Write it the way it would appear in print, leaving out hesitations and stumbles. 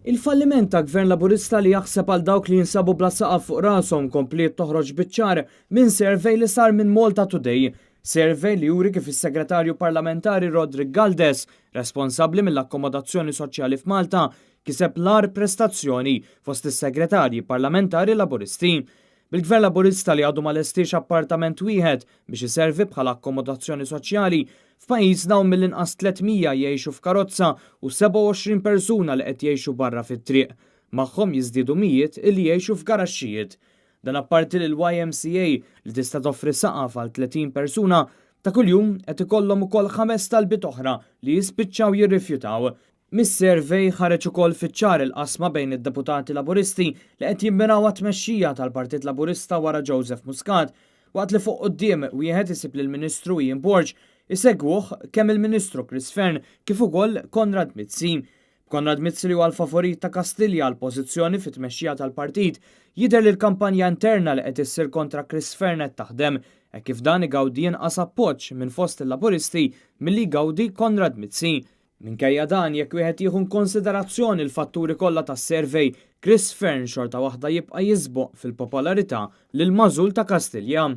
Il-falliment ta' Gvern Laburista li jaħseb għal dawk li jinsabu bla saqaf fuq rashom kompliet toħroġ biċ-ċar minn survey li sar minn Malta Today. Survey li juri kif is-Segretarju Parlamentari Roderick Galdes, responsabbli mill-akkomodazzjoni soċjali f'Malta, kiseb l-agħar prestazzjoni fost is-segretarji parlamentari Laburisti. Bil-Gvern Laburista li għadu ma lestiex appartament wieħed biex iservi bħala akkomodazzjoni soċjali, f'pajjiżna hawn mill-inqas 300 jgħixu f'karozza u 27 persuna li qed jgħixu barra fit-triq. Magħhom jiżdiedu mijiet illi jgħixu f'garaxxijiet. Dan apparti li l-YMCA li tista' toffri saqaf għal 30 persuna, ta' kuljum qed ikollhom ukoll ħames talbiet oħra li jispiċċaw jirrifjutaw. Mis-survey ħareġ ukoll fiċ-ċar il-qasma bejn id-deputati Laburisti li qed jimmiraw għat-tmexxija tal-Partit Laburista wara Joseph Muscat, waqt li fuq quddiem wieħed isib lill-Ministru Ian Borg, isegwuh kemm il-Ministru Chris Fearne kif ukoll Konrad Mizzi. B'Konrad Mizzi li huwa l-favorit ta' Kastilja għall-pożizzjoni fit-tmexxija tal-partit, jidher li l-kampanja interna li qed issir kontra Chris Fearne qed taħdem, hekk kif dan igawdi inqas appoġġ minn fost il-Laburisti milli jgawdi Konrad Mizzi. Minkejja dan, jekk wieħed jieħu inkonsiderazzjoni l-fatturi kollha tas-survey, Chris Fearne xorta waħda jibqa' jisboq fil-popolarità lill-magħżul ta' Kastilja.